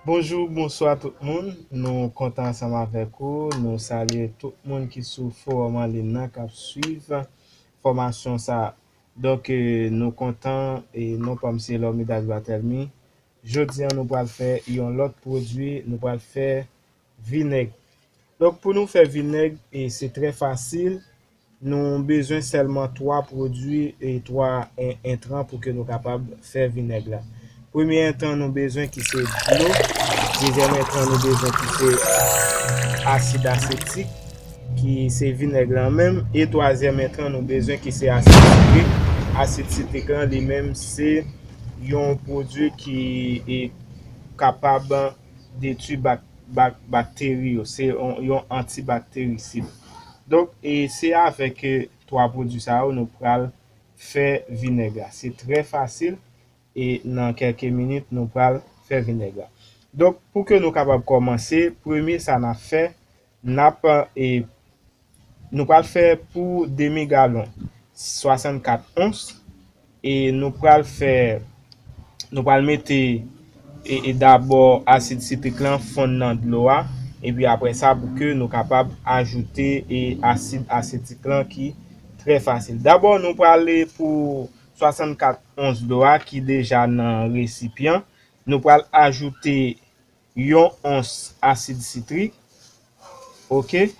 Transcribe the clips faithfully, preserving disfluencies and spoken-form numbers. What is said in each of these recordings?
Bonjou, bonswa tout moun. Nou kontan ansanm avèk ou. Nou salye tout moun ki sou fowòm an liy nan k ap swiv fòmasyon sa a. Donk, eh, nou kontan, e non pa m se Lòmidas Barthélemy. Jodi a, nou pral fè yon lòt pwodui, nou pral fè vinèg. Donk, pou nou fè vinèg, e se trè fasil. Nou bezwen sèlman twa pwodui e twa en-, entran pou ke nou kapab fè vinèg la. Premye entran nou bezwen ki se dlo, dezyèm entran nou bezwen ki se asid asetik, ki se vinèg lan menm, e twazyèm entran nou bezwen ki se asid sitrik. Asid sitrik lan li menm se yon pwodui ki, e, kapab detwi bak-, bak-, bakteri yo, se yon, yon antibakterisid. Donk, e se avèk, e, twa pwodui sa yo nou pral fè vinèg la. Se trè fasil, e nan kèlke minit nou pral fè vinèg la. Donk, pou ke nou kapab kòmanse, premye sa n ap fè, n ap, e, nou pral fè pou demi galon, swasannkat ons, e nou pral fè, nou pral mete, e, e dabò asid sitrik lan fonn nan dlo a, epi apre sa pou ke nou kapab ajoute, e, asid asetik lan ki trè fasil. Dabò nou prale pou swasannkat ons dlo a ki deja nan resipyan. Nou pral ajoute yon ons asid sitrik. Oke.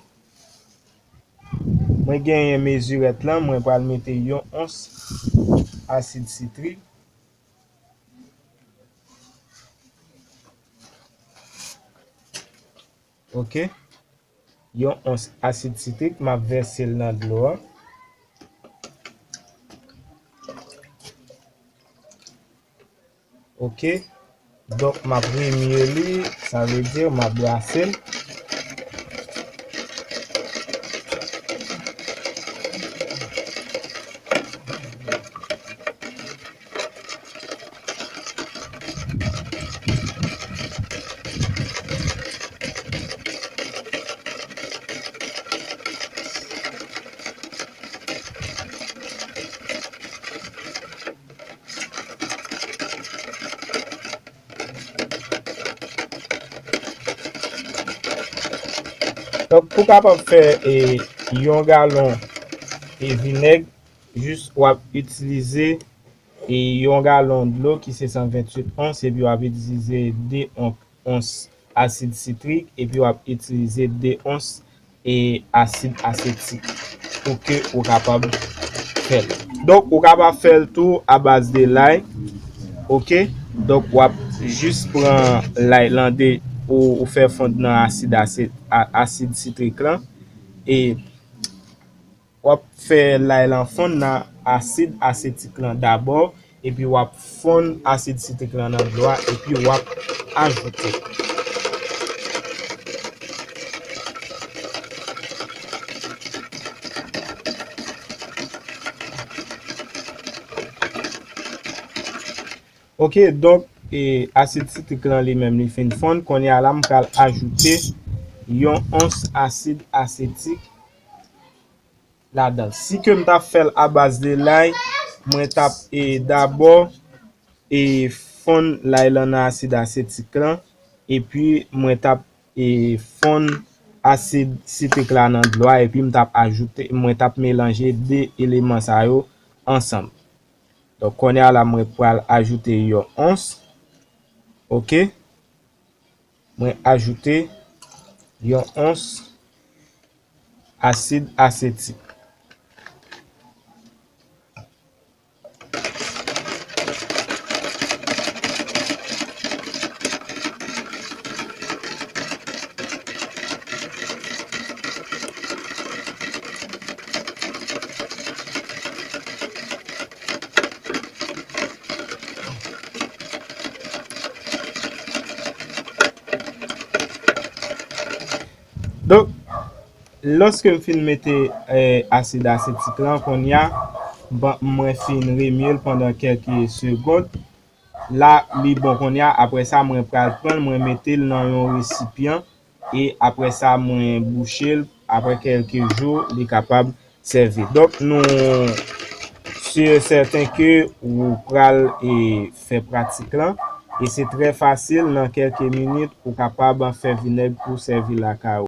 Mwen genyen mezirèt lan, mwen pral mete yon ons asid sitrik. Oke. Yon ons asid sitrik, m ap vèse l nan dlo a. Oke. Donk, m ap remye li, sa vle di m ap brase l. Donk, pou kapab fè, e, yon galon, e, vinèg, jis w ap itilize, e, yon galon dlo ki se san venntuit ons, epi w ap itilize de on-, ons asid sitrik, epi w ap itilize de ons, e, asid asetik pou ke ou kapab fè l. Donk, ou kapab fè l tou a baz de lay. Oke? Donk, w ap jis pran lay lan de, ou, ou fè fonn nan asid ase-, a-, asid sitrik lan. E w ap fè lay lan fonn nan asid asetik lan dabò, epi w ap fonn asid sitrik lan nan dlo a, epi w ap ajoute. Oke, donk, e, asid sitrik lan li menm li fin fonn. Kounye a la, m pral ajoute yon ons asid asetik ladan l. Si ke m t ap fè l a baz de lay, mwen t ap, e, dabò, e, fonn lay lan nan asid asetik lan, epi mwen t ap, e, fonn asid sitrik la nan dlo a, epi m t ap ajoute, mwen t ap melanje de eleman sa yo ansanm. Donk, kounye a la, mwen pral ajoute yon ons. Oke. Mwen ajoute yon ons asid asetik. Donk, lòske m fin mete, eh, asid asetik lan, kounye a, ban, mwen fin remye l pandan kèlke segond. La, li bon kounye a. Apre sa, mwen pral pran l, mwen mete l nan yon resipyan. E apre sa, mwen bouche l. Apre kèlke jou, li kapab sèvi. Donk, nou si e sèten ke ou pral, e, fè pratik lan. E se trè fasil, nan kèlke minit, ou kapab fè vinèg pou sèvi lakay ou.